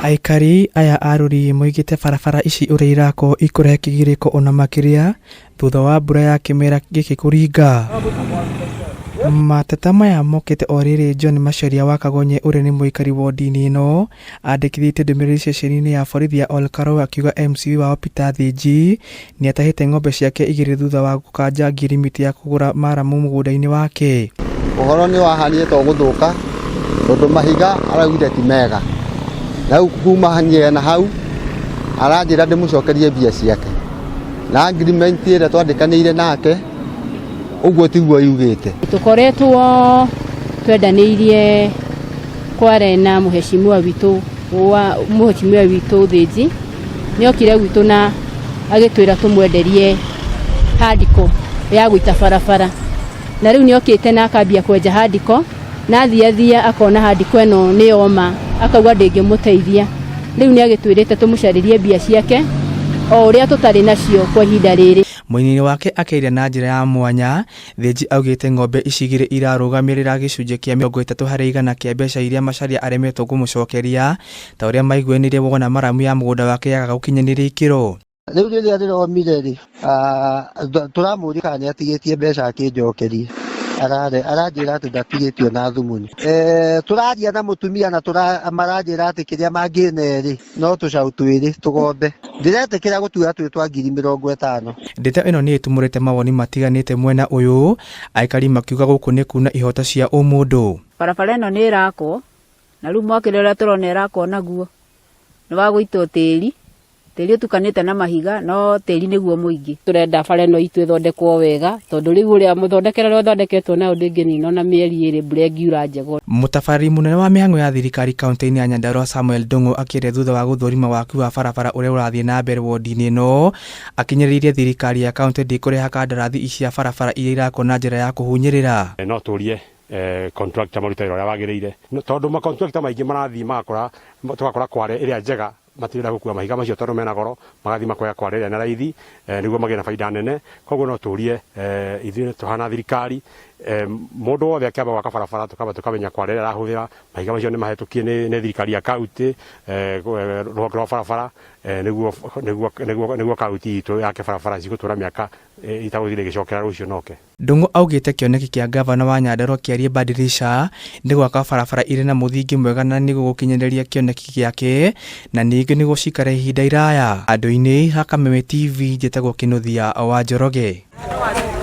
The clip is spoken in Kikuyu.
Aikari aya a Rũriĩ moigĩte barabara ici ũrĩa irakwo ikũrehe kĩgirĩko ona makĩria thutha wa mbura ya kĩmera gĩkĩ kũringa. Mateta maya mokĩte o rĩrĩ John Macharia wa Kagonye ũrĩa nĩ mũikari wondi-inĩ ĩno andĩkithĩtie ndũmĩrĩri ceceni-inĩ ya borithi ya Ol Kalou akiuga MCA wao Peter Thĩnji nĩatahĩte ng'ombe ciake igĩrĩ thutha wa gũkanja ngirimiti ya kũgũra maramu mũgũnda-inĩ wake. Ũhoro nĩ wahanire to gũthũka tondũ mahiga araugire ti mega. Na rĩu kumania na hau aranjĩra ndĩmũcokerie mbia ciake. Na agreement ĩrĩa twandĩkanĩire nake ũguo tiguo yugĩte. Tũkoretwo twendanĩirie kware na mũheshimiwa witũ wa mũheshimiwa witũ Thĩnji nĩ okire gwitũ na agĩtwĩra tũmwenderie handiko ya gũita barabara na rĩu nĩ okĩte na akambia kwenja handiko na athiathia akona handiko ĩno nĩ yoma akauga ndĩngĩmũteithia rĩu nĩ agĩtwĩrĩte tũmũcarĩrie mbia ciake o ũrĩa tũtarĩ nacio kwa ihinda rĩrĩ. Mwena-inĩ wake akĩaria na njĩra ya mwanya, Thĩnji augĩte ng'ombe ici igĩrĩ irarũgamĩrĩra gĩcunjĩ kĩa 30% kĩa mbeca iria Macharia aremetwo kũmũcokeria ta ũrĩa maiguanĩire wona maramu ya mũgũnda wake yagaga gũkinyanĩria ikĩro. Rĩu rĩrĩa rĩromire rĩ, tũramũria kana nĩ atigĩtie mbeca akĩnjokerie. Aranjĩra atĩ ndatigĩtie ona thumuni. Tũraria na mũtumia na maranjĩra atĩ kĩrĩa mangĩne rĩ, no tũcaũ twĩrĩ tũgombe. Ndĩretĩkĩra gũtua twĩ twa 50,000. Ndeto ĩno nĩ ĩtumũrĩte mawoni matiganĩte mwena ũyũ, aikari makiuga gũkũ nĩ kuna ihoto cia ũmũndũ. Barabara ĩno nĩ ĩrakwo, na rĩu mwakĩre ũrĩa tũrona ĩrakwo naguo nĩ wa gũitwo tĩri, tĩri ũtukanĩte na mahiga no tĩri nĩguo mũingĩ. Tũrenda bara ĩno itũ ĩthondekwo wega tondũ rĩu ũrĩa mũthondekere ũrĩa ũthondeketwo nayo ndĩngĩnina ona mĩeri ĩrĩ mbura ĩngiura njega. Mũtabarĩri mũnene wa mĩhang'o ya thirikari kauntĩ-inĩ ya Nyandarua Samuel Ndung'u akĩaria thutha wa gũthũrima waki wa barabara ũrĩa ũrathiĩ na mbere wondi-inĩ ĩno, akinyĩrĩirie thirikari ya kauntĩ ndĩkũrĩha kandarathi cia barabara iria irakwo na njĩra ya kũhunyĩrĩra. No tũrie contractor marute wĩra ũrĩa wagĩrĩire tondũ ma contractor maingĩ marathiĩ magakora tũgakora kware ĩrĩa njega matirenda gũkua mahiga macio tondũ mena goro magathiĩ makoya kware ĩrĩa na raithi nĩguo magĩe na baida nene. Koguo no tũrie ithuĩ tũhana thirikari mũndũ wothe akĩamba gwaka barabara tũkamba tũkamenya kware ĩrĩa arahũthĩra mahiga macio nĩ mahĩtũkie nĩ thirikari ya kaunti rũhonge rwa barabara nĩguo kaunti itũ yake barabara cigũtũra mĩaka itagũthira ĩgĩcokera rũciũ noke. Ndung'u augĩte kĩoneki kĩa ngavana wa Nyandarua Kĩarie Badilisha nĩ gwaka barabara irĩ na mũthingi mwega na nĩguo gũkinyanĩria kĩoneki gĩake na ningĩ nĩguo cikare ihinda iraya. Handũ-inĩ ha Kameme TV njĩtagwo Kĩnuthia wa Njoroge.